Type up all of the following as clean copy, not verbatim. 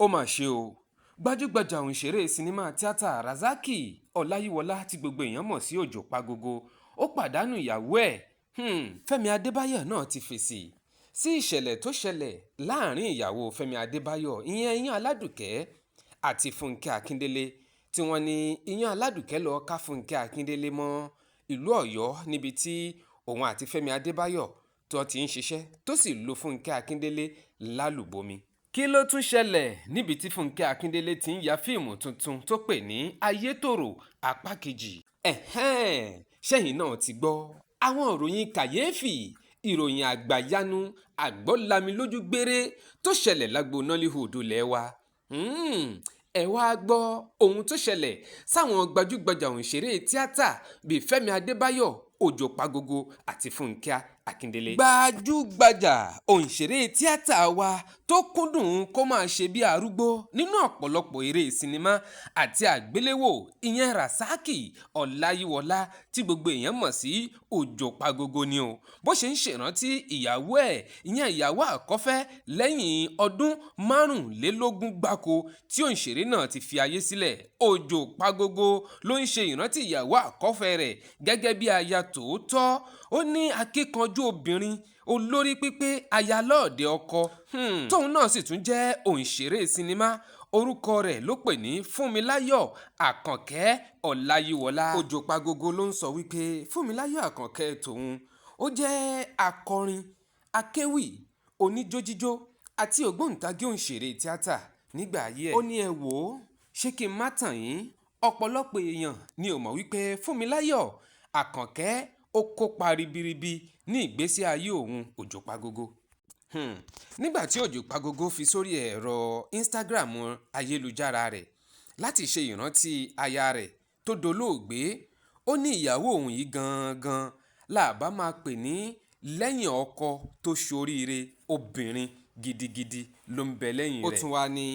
Ó mà ṣe o! Gbajúgbajà òǹṣẹ̀rẹ̀ sinimá tíátà Rasaki Ọláyíwọlá, tí gbogbo èèyàn mọ̀ sí Òjó Pàgógó, ó pàdánù ìyàwó ẹ̀. Fẹ́mi Adébáyọ̀ náà ti fèsì sí ìṣẹ̀lẹ̀ tó ṣẹlẹ̀ láàrin ìyàwó Fẹ́mi Adébáyọ̀, ìyẹn Iyán Aládùkẹ́, àti Fúnkẹ́ Akíndélé, tí wọ́n ní Iyán Aládùkẹ́ lọ́ọ́ ká Fúnkẹ́ Akíndélé mọ́ ìlú Ọ̀yọ́ níbi tí òun àti Fẹ́mi Adébáyọ̀ tó ti ń ṣiṣẹ́, tó sì lu Fúnkẹ́ Akíndélé lálùbami. Kí ló tún ṣẹlẹ̀ níbi tí Fúnkẹ́ Akíndélé ti ń ya fíìmù tuntun tó pè ní Ayétòrò apá kejì? Ẹ̀hẹ́n, ṣẹ́yìn náà ti gbọ́ àwọn ìròyìn kàyééfì, ìròyìn àgbàyanu àgbọ́lamilójú gbére tó ṣẹlẹ̀ lágbo Nollywood ilé wa. Ẹ wá gbọ́ ohun tó ṣẹlẹ̀ sáwọn gbajúgbajà òǹṣẹ̀rẹ̀ tíátà bíi Fẹ́mi Adébáyọ̀, Òjó Pàgógó àti Fúnkẹ́ Akíndélé. Gbajúgbajà òǹṣẹ̀rẹ̀ tíátà wa tó kúndùn kó máa ṣe bí arúgbó nínú ọ̀pọ̀lọpọ̀ eré sinimá àti àgbéléwò, ìyẹn Rasaki Ọláyíwọlá, tí gbogbo èèyàn mọ̀ sí Òjó Pàgógó ni o. Bó ṣe ń ṣèrántí ìyàwó ẹ̀, ìyẹn ìyàwó àkọ́fẹ́, lẹ́yìn ọdún 25 gbáko tí òǹṣẹ̀rẹ̀ náà ti fi ayé sílẹ̀. Òjó Pàgógó ló ń ṣe ìrántí ìyàwó àkọ́fẹ́ rẹ̀ gẹ́gẹ́ bí aya tòótọ́. Ó ní akíkanjú obìnrin olórí pípé, aya lọ́ọ̀dẹ̀ ọkọ, tóun náà sì tún jẹ́ òǹṣẹ̀rẹ̀ sinimá. Orúkọ rẹ̀ ló pè ní Fúnmiláyọ̀ Àkànkẹ́ Ọláyíwọlá. Òjó Pàgógó ló ń sọ wípé Fúnmiláyọ̀ Àkànkẹ́ tòun ó jẹ́ akọrin, akéwì, oníjójíjó àti ògbóǹtagì òǹṣẹ̀rẹ̀ tíátà nígbà ayé ẹ̀. Ó ní ẹ wò ó, ṣé kí n má tàn yín, ọ̀pọ̀lọpọ̀ èèyàn ni ò mọ̀ wípé Fúnmiláyọ̀ Àkànkẹ́ ó kópa ribiribi ní ìgbésí ayé òun Òjó Pàgógó. Nígbà tí Òjó Pàgógó fi sórí ẹ̀rọ Instagram ayélujára rẹ̀ láti ṣe ìrántí aya rẹ̀ tó dolóògbé, ó ní ìyàwó òun yìí gangan là bá máa pè ní lẹ́yìn ọkọ tó ṣoríire, obìnrin gidigidi ló ń bẹ lẹ́yìn rẹ̀. Ó tún wá ní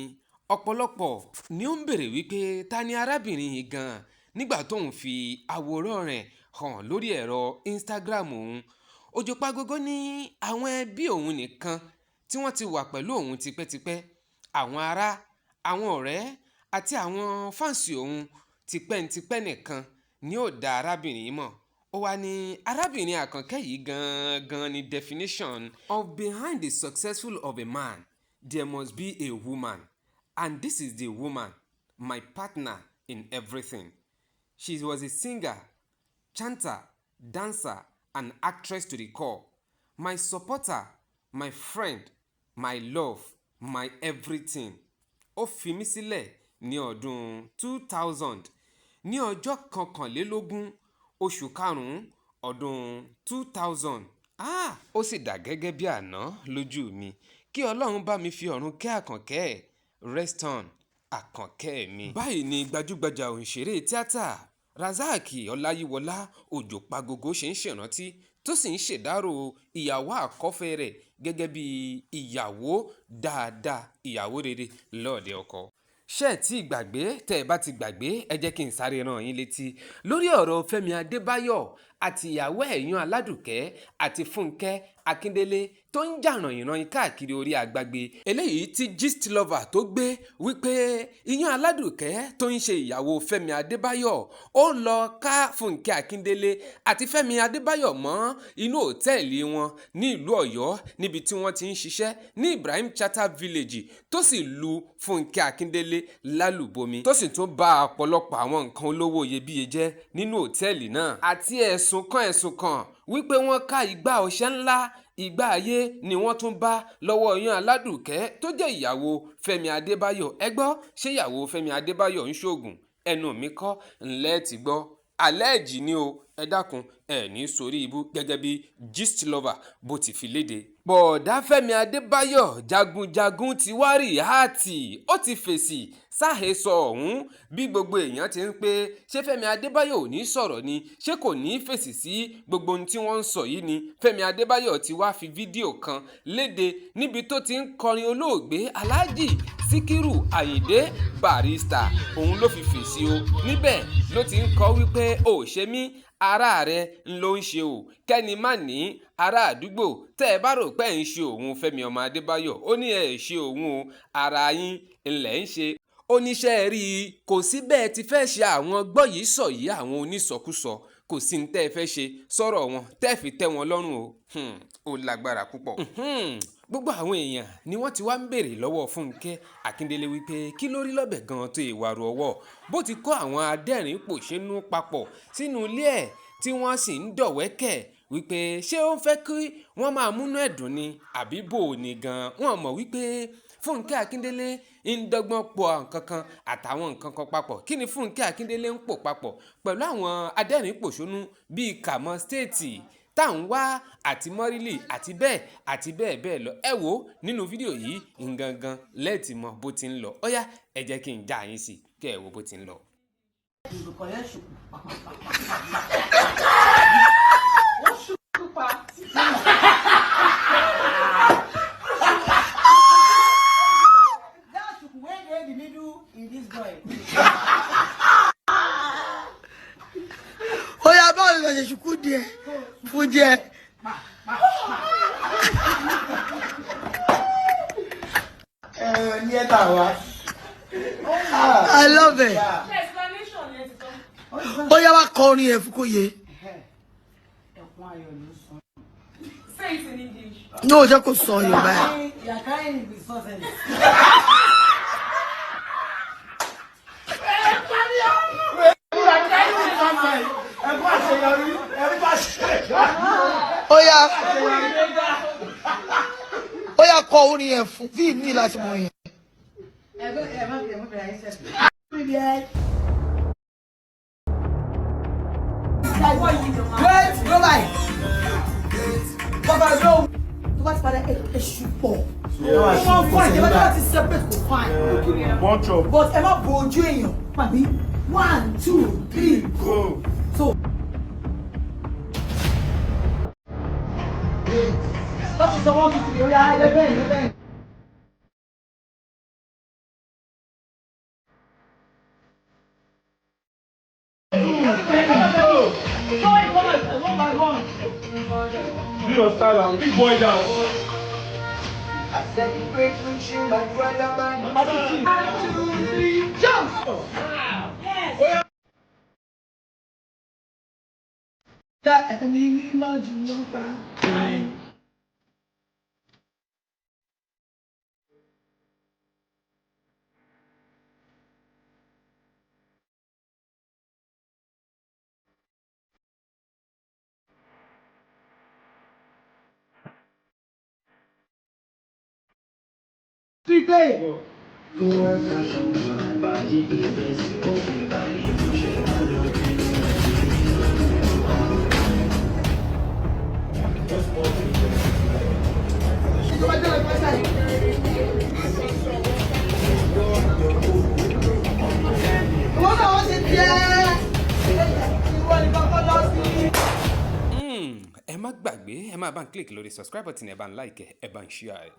ọ̀pọ̀lọpọ̀ ni ó ń béèrè wípé ta ni arábìnrin yìí gan-an nígbà tóun fi àwòrán rẹ̀ hàn lórí ẹ̀rọ Instagram òun. Òjó Pàgógó ní àwọn ẹbí òun nìkan tí wọ́n ti wà pẹ̀lú òun tipẹ́tipẹ́, àwọn ará, àwọn ọ̀rẹ́ àti àwọn fans òun tipẹ́ntipẹ́ nìkan ni ó dá arábìnrin yìí mọ̀. Ó wá ní arábìnrin Àkànkẹ́ yìí gangan ni definition of behind the successful of a man there must be a woman, and this is the woman, my partner in everything. She was a singer, chanter, dancer and actress to the core. My supporter, my friend, my love, my everything. Ó fi mí sílẹ̀ ní ọdún 2000, ní ọjọ́ 21 oṣù karùn-ún ọdún 2000. Ah! Ó sì dà gẹ́gẹ́ bí àná lójú mi. Kí Ọlọ́run bá mi fi ọ̀run kẹ́ Àkànkẹ́. Rest on, Àkànkẹ́ mi. Báyìí ni gbajúgbajà òǹṣẹ̀rẹ̀ tíátà Rasaki Ọláyíwọlá Òjó Pàgógó ṣe ń ṣèrántí tó sì ń ṣèdárò ìyàwó àkọ́fẹ́ rẹ̀ gẹ́gẹ́ bí ìyàwó dáadáa, ìyàwó rere lọ́ọ̀dẹ̀ ọkọ. Ṣé ẹ tí gbàgbé? Tẹ́ ẹ bá ti gbàgbé, ẹ jẹ́ kí n sáré rán yín létí lórí ọ̀rọ̀ Fẹ́mi Adébáyọ̀ àti ìyàwó ẹ̀yán Aládùkẹ́ àti Fúnkẹ́ Akíndélé tó ń jà rànyìnrànyìn káàkiri orí àgbàgbé, eléyìí tí Gistlover tó gbé wípé Iyán Aládùkẹ́ tó ń ṣe ìyàwó Fẹ́mi Adébáyọ̀ ó lọ ká Fúnkẹ́ Akíndélé àti Fẹ́mi Adébáyọ̀ mọ́ inú òtẹ́ẹ̀lì wọn ní ìlú Ọ̀yọ́ níbi tí wọ́n ti ń ṣiṣẹ́ ní Ibrahim Chatta Village, tó sì lu Fúnkẹ́ Akíndélé lálùbami, tó sì tún bá ọ̀pọ̀lọpọ̀ àwọn nǹkan olówó iyebíye jẹ́ nínú òtẹ́ẹ̀lì náà, àti ẹ̀sùn kan wípé wọ́n ká igbá ọṣẹ ńlá, ìgbà ayé ni wọ́n tún bá lọ́wọ́ Iyán Aládùkẹ́ tó jẹ́ ìyàwó Fẹ́mi Adébáyọ̀. Ẹ gbọ́, ṣé ìyàwó Fẹ́mi Adébáyọ̀ ń ṣoògùn? Ẹnu mi kọ́ ńlẹ́ ti gbọ́, àlẹ́ẹ̀jì ni o. Ẹ dákun, ẹ ní sórí ibú gẹ́gẹ́ bí Gistlover bó ti fi léde. Bọ̀ọ̀dá Fẹ́mi Adébáyọ̀ jagunjagun ti wá react, ó ti fèsì sáhesọ ọ̀hún. Bí gbogbo èèyàn ti ń pé ṣé Fẹ́mi Adébáyọ̀ ò ní sọ̀rọ̀ ni, ṣé kò ní fèsì sí gbogbo ohun tí wọ́n ń sọ yìí ni, Fẹ́mi Adébáyọ̀ ti wá fi fídíò kan léde níbi tó ti ń kọrin olóògbé Alhaji Síkírù Àyìndé Barrister. Òun ló fi fèsì o. Níbẹ̀ ló ti ń kọ wípé ó ṣe mí. Ara rẹ̀ ló ń ṣe o, kẹ́ni má ní ará àdúgbò tẹ́ ẹ bá rò pé ẹ̀ ń ṣe òun. Fẹ́mi ọmọ Adébáyọ̀ ó ní ẹ̀ ṣe òun o, ara yín ńlẹ̀ ń ṣe. Oníṣẹ́ rí i, kò sí bẹ́ẹ̀ ti fẹ́ ṣe àwọn gbọ́ yìí sọ yìí, àwọn onísọkúsọ, kò sí ní tẹ́ ẹ fẹ́ ṣe sọ̀rọ̀ wọn tẹ́ ẹ fi tẹ́ wọn lọ́rùn o. Ó lágbára púpọ̀. Gbogbo àwọn èèyàn ni wọ́n ti wá ń béèrè lọ́wọ́ Fúnkẹ́ Akíndélé wípé kí ló rí lọ́bẹ̀ gan-an tó ìwàrú ọwọ́ bó ti kó àwọn adẹ́rìn pòṣénú papọ̀ sínú ilé ẹ̀ tí wọ́n sì ń dọ̀wẹ́kẹ̀, wípé ṣé ó ń fẹ́ kí wọ́n máa múnú ẹ̀dùn ni àbí bò ní gan-an. Wọ́n mọ̀ wípé Fúnkẹ́ Akíndélé ń dọ́gbọ́n pọ̀ nǹkan kan àtàwọn nǹkan kan papọ̀. Kí ni Fúnkẹ́ Akíndélé ń pò papọ̀ pẹ̀lú àwọn adẹ́rìn pòṣónú bíi Kàmọ́ Stéètì tá à ń wá àti Mọ́rílì àti bẹ́ẹ̀ àti bẹ́ẹ̀ bẹ́ẹ̀ lọ? Ẹ wò ó nínú fídíò yìí ngangan lẹ́ẹ̀tì mọ bó ti ń lọ. Ó yá, ẹ jẹ́ kí n já yín sí kẹ́ ẹ wo bó ti ń lọ. You collect shuku. What shuku pa? That shuku wey dey the middle in this boy. Ó yá, báwo ni ṣe ṣùkú díẹ̀ fún díẹ̀. Ní ẹ̀ta wa. I love it. Explanation yẹn ti tán. Ó yá, wá kọ orin yẹn fún kó yé. Ẹkún ayọ̀ ló sọ. Say it in English. Ní o jẹ́ kó sọ Yorùbá ẹ̀. You are carrying with success. Ẹkún àṣeyọrí, ẹkún àṣeyọrí. Ó yá, ó yá, kọ orin yẹn fún fíìmù ní láti mọ yẹn. Ẹ má bẹ̀rẹ̀, má bẹ̀rẹ̀ ayé sẹ́fẹ̀. Wait, go by. Bàbá ló tó bá ti padà èṣù pọ̀. Ó máa ń fine, ìjọba tó bá ti separate kò fine. Bunch up. But ẹ má bo ojú èèyàn. Pàbí one, two, three, Go. So. Láti sọ wọ́n tuntun lórí ayẹyẹ bẹ́ẹ̀. One by one. Do your style and big boy down. I celebrate with you, my brother, my one, two, three, jump! Yes. Dá ẹni mímọ́ jùlọ bá. Three, play. Ìwọ náà wọ́n ṣe tiẹ̀. Ìwọ ni kọ́kọ́ lọ sí. Ẹ má gbàgbé, ẹ máa bá ń click lórí subscribe button, ẹ bá ń like, ẹ bá ń share.